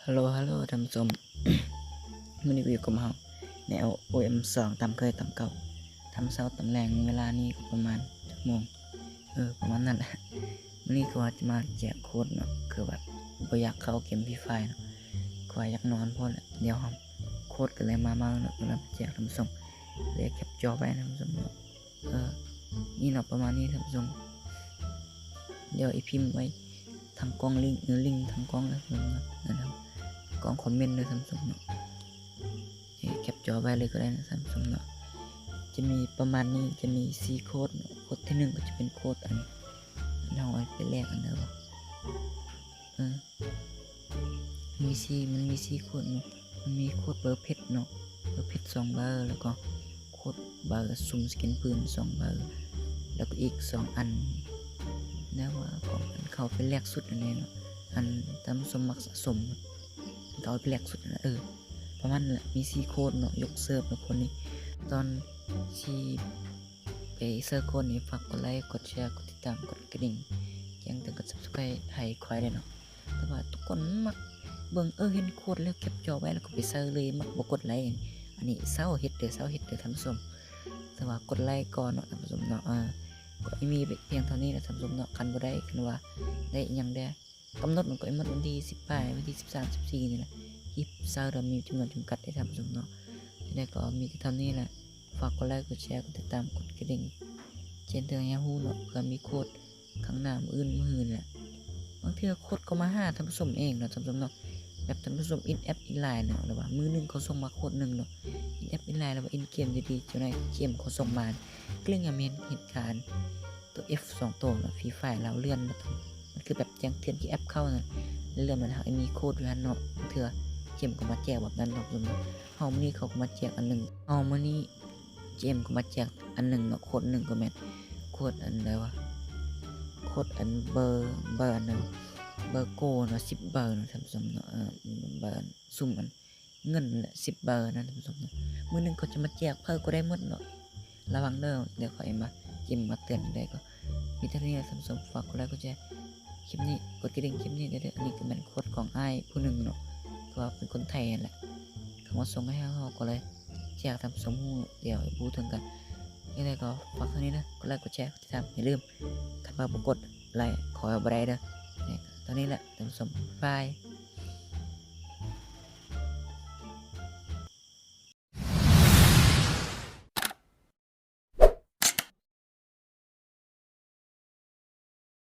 ຮາໂຫຼ ຮາໂຫຼ ທ່ານຜູ້ຊົມ ມື້ນີ້ກໍຢູ່ກັບເຮົາໃນໂອເອັມສອງ ຕາມເຄີຍຕາມເກົ່າ ຕາມເຊົ້າຕາມແລງ. ເວລານີ້ກໍປະມານຈັກໂມງ? ເອີ ປະມານນັ້ນແຫຼະ. ມື້ນີ້ຄືວ່າຈະມາແຈກໂຄດເນາະ ຄືແບບບໍ່ຢາກເຂົ້າເກມຟຣີຟາຍເນາະ ຄືວ່າຢາກນອນໂພດແຫຼະ. ດຽວເຮົາໂຄດກໍເລີຍມາໃໝ່ເນາະ ກຳລັງແຈກທ່ານຜູ້ຊົມ ເລີຍແຄັບຈໍໄວ້ທ່ານຜູ້ຊົມເນາະ. ເອີ ນີ້ເນາະ ປະມານນີ້ທ່ານຜູ້ຊົມ. ດຽວອີພິມໄວ້ທາງກ່ອງລິ້ງ ເອີ ລິ້ງທາງກ່ອງນະ ກ່ອງຄອມເມັນເດີທ່ານຜູ້ຊົມເນາະ. ເອີ ແຄັບຈໍໄວ້ເລີຍກໍໄດ້ນະທ່ານຜູ້ຊົມເນາະ. ຈະມີປະມານນີ້ ຈະມີສີ່ໂຄດເນາະ. ໂຄດທີໜຶ່ງກໍຈະເປັນໂຄດອັນ ເຮົາເອົາໄປແລກອັນໃດວະ ເອີ ມີສີ່ ມັນມີສີ່ໂຄດເນາະ. ມັນມີໂຄດເບີເພັດເນາະ ເບີເພັດສອງໃບ ແລ້ວກໍໂຄດໃບສຸ່ມສະກິນປືນສອງໃບ ແລ້ວກໍອີກສອງອັນ ແນວວ່າຂອງອັນເຂົາໄປແລກຊຸດອັນນີ້ເນາະ ອັນທ່ານຜູ້ຊົມມັກສະສົມ ເຂົາໄປແລກຊຸດນັ້ນນະ. ເອີ ປະມານນັ້ນແຫຼະ ມີສີ່ໂຄດເນາະ. ຍົກເສີບເນາະ ໂຄດນີ້ ກ່ອນຊິໄປເສີບໂຄດນີ້ ຝາກກົດໄລ ກົດແຊ ກົດຕິດຕາມ ກົດກະດິ່ງ ແຈ້ງເຕືອນ ກົດ Subscribe ໃຫ້ຂ້ອຍແດ່ເນາະ. ແຕ່ວ່າທຸກຄົນມັກເບິ່ງ ເອີ ເຫັນໂຄດແລ້ວແຄັບຈໍໄວ້ ແລ້ວກໍໄປເສີບເລີຍ ມັກບໍ່ກົດໄລ. ອັນນີ້ເຊົາເຮັດເດີ ເຊົາເຮັດເດີທ່ານຜູ້ຊົມ. ແຕ່ວ່າກົດໄລກ່ອນເນາະທ່ານຜູ້ຊົມເນາະ. ເອີ ກໍມີພຽງເທົ່ານີ້ແຫຼະທ່ານຜູ້ຊົມເນາະ. ຄັນບໍ່ໄດ້ ຄັນວ່າໄດ້ອີ່ຫຍັງແດ່ ກຳນົດມັນກໍໝົດວັນທີສິບປາຍ ວັນທີສິບສາມ ສິບສີ່ນີ້ແຫຼະ. ຄລິບເຊົາລະມີຈຳນວນຈຳກັດເດ້ທ່ານຜູ້ຊົມເນາະ. ຈັ່ງໃດກໍມີແຕ່ເທົ່ານີ້ແຫຼະ. ຝາກກົດໄລ ກົດແຊ ກົດຕິດຕາມ ກົດກະດິ່ງ ແຈ້ງເຕືອນໃຫ້ຮູ້ເນາະ ເພື່ອມີໂຄດຄັ້ງໜ້າ ມື້ອື່ນ ມື້ຮືນີ້ແຫຼະ. ບາງເທື່ອໂຄດກໍມາຫາທ່ານຜູ້ຊົມເອງເນາະທ່ານຜູ້ຊົມເນາະ. ແບບທ່ານຜູ້ຊົມອິນແອັບ ອິນລາຍເນາະ ຫຼືວ່າມື້ໜຶ່ງເຂົາສົ່ງມາໂຄດໜຶ່ງເນາະ ອິນແອັບ ອິນລາຍ ຫຼືວ່າອິນເກມດີໆ ເຈົ້ານາຍເກມເຂົາສົ່ງມາ ເລື່ອງຍາມເຫັນເຫດການ ຕົວເອັຟສອງໂຕເນາະ ຟຣີຟາຍ ລາວເລື່ອນ ມັນຄືແບບແຈ້ງເຕືອນທີ່ແອັບເຂົ້ານະ ເລື່ອນມັນຫາກມີໂຄດຢູ່ຫັ້ນເນາະ. ເທື່ອເກມກໍມາແຈກແບບນັ້ນເນາະ. ເຮົາມື້ນີ້ເຂົາກໍມາແຈກອັນໜຶ່ງ ເຮົາມື້ນີ້ເກມກໍມາແຈກອັນໜຶ່ງເນາະ. ໂຄດໜຶ່ງກໍແມ່ນໂຄດອັນໃດວະ ໂຄດອັນເບີ ເບີອັນໃດວະ ເບີໂກເນາະ ສິບເບີເນາະທ່ານຜູ້ຊົມເນາະ. ເອີ ເບີ ຊຸ່ມອັນເງິນແຫຼະ ສິບເບີນະທ່ານຜູ້ຊົມເນາະ. ມື້ໜຶ່ງເຂົາຈະມາແຈກ ໃຜກໍໄດ້ໝົດເນາະ ລະວັງເດີ. ດຽວຂ້ອຍມາ ເກມມາເຕືອນໃດກໍມີເທົ່ານີ້ແຫຼະທ່ານຜູ້ຊົມ. ຝາກກົດໄລ ກົດແຊ ຄລິບນີ້ ກົດກະດິ່ງຄລິບນີ້ເດີ. ອັນນີ້ກໍແມ່ນໂຄດຂອງອ້າຍຜູ້ໜຶ່ງເນາະ ຄືວ່າເປັນຄົນໄທຫັ້ນແຫຼະ ເຂົາມາສົ່ງໃຫ້ເຮົາ ເຮົາກໍເລີຍແຈກທ່ານຜູ້ຊົມຮູ້. ດຽວໄປເວົ້າເຖິງກັນ. ຈັ່ງໃດກໍຝາກເທົ່ານີ້ເດີ ກົດໄລ ກົດແຊ ກົດຕິດຕາມ ຢ່າລືມ ຄັນວ່າບໍ່ກົດໄລ ຂໍບໍ່ໄດ້ເດີ. ເທົ່ານີ້ແຫຼະທ່ານຜູ້ຊົມ ບາຍ.